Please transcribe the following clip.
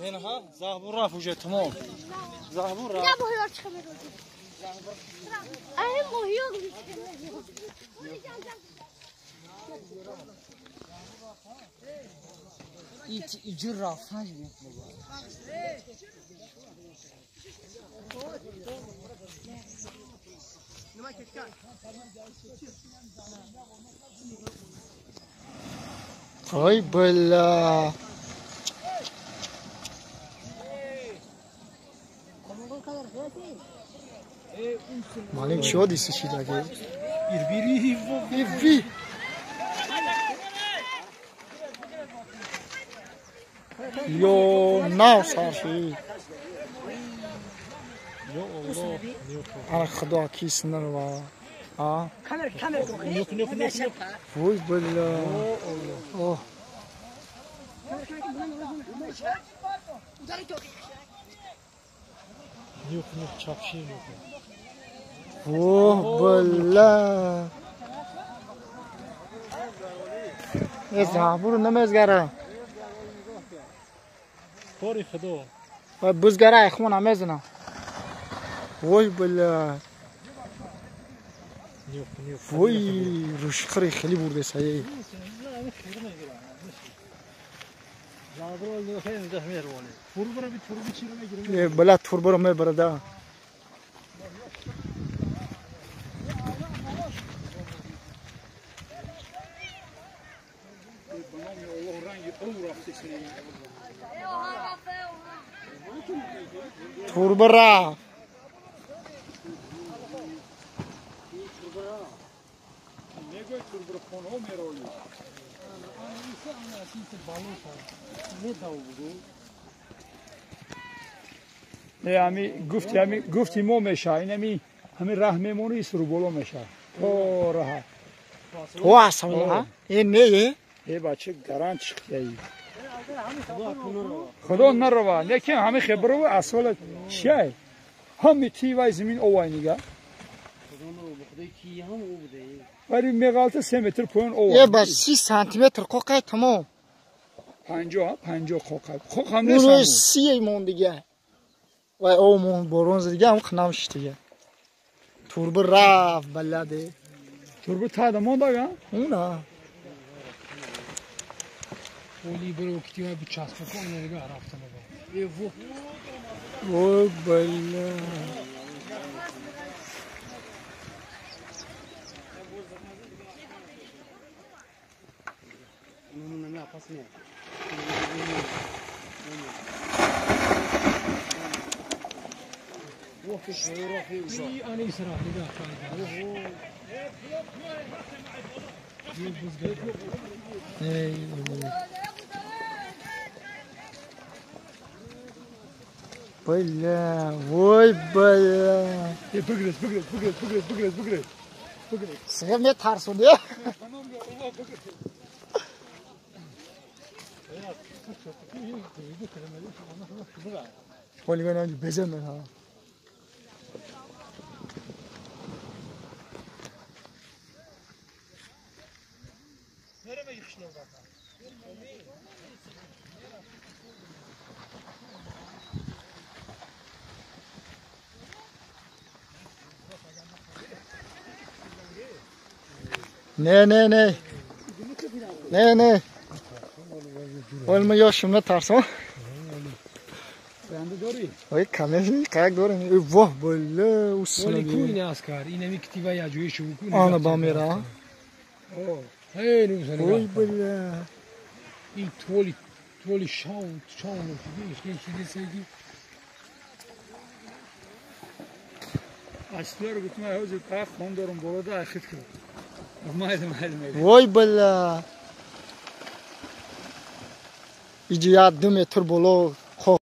Инҳа заҳбур рафт уже тамом. Заҳбур рафт. Я моҳиёр чӣ мерозӣ? Ай моҳиёр чӣ мерозӣ? Иҷир рафтан. Ой, бля. Малим чио диси чи даги? Ирви. Ё нав сарши. Ё Аллоҳ. Ана худо кис нарва. А? Нюк нюк нюк нюк. Вой, бля. О. Нюк нюк чапши нюк. О, бля. Э заҳбур намезгара. Кори худо. Ва бузгара хона мезана. Вой, бля. Нюк нюк. Вой, рушхари хеле бурде сай. Э, бля, турбо мебарада. Турбо рафт. Не, ами гуфти, ами гуфти мо меша, ин ами ҳамин раҳ мемони исру боло меша. То раҳа. То асала? Э не? Э бача гарант шихтияи. Худо нарава, лекин ҳами хебру асола чиай? Ҳами ти вай замин овай нига. Вали меғалта 3 метр поён овай. Э ба 30 сантиметр қоқай тамом. 50 50 қоқай. Қоқ ҳам нест. Уно 30 мон дига. Вай о мон борон дига ҳам қинам шитига. Турбо рафт баладе. Турбо тада мондага? Уна. Оли бро китива бичаспа кон нега рафтан ба. Э во. Ой, бля. Бля, ой, бля. Бигрез, бигрез, бигрез, бигрез, бигрез, бигрез. Сига ме тарсонди. Полигон беземе ха. Не, не, не. Не, не. Олма ёшимна тарсом. Ой, конечно, как дорим. Воҳ, бля, усна. Оли ку ин аскар, ин ами китива я ҷои шуву ку. Ана бамера. Эй, ну Ой, бля. Ин толи, толи шау, шау, шиди, шиди, шиди. Аслар гуфтам, ҳозир па хон дорум боло да ахит кар. Майда, майда, майда. Вой, бля. Иҷи я 2 метр боло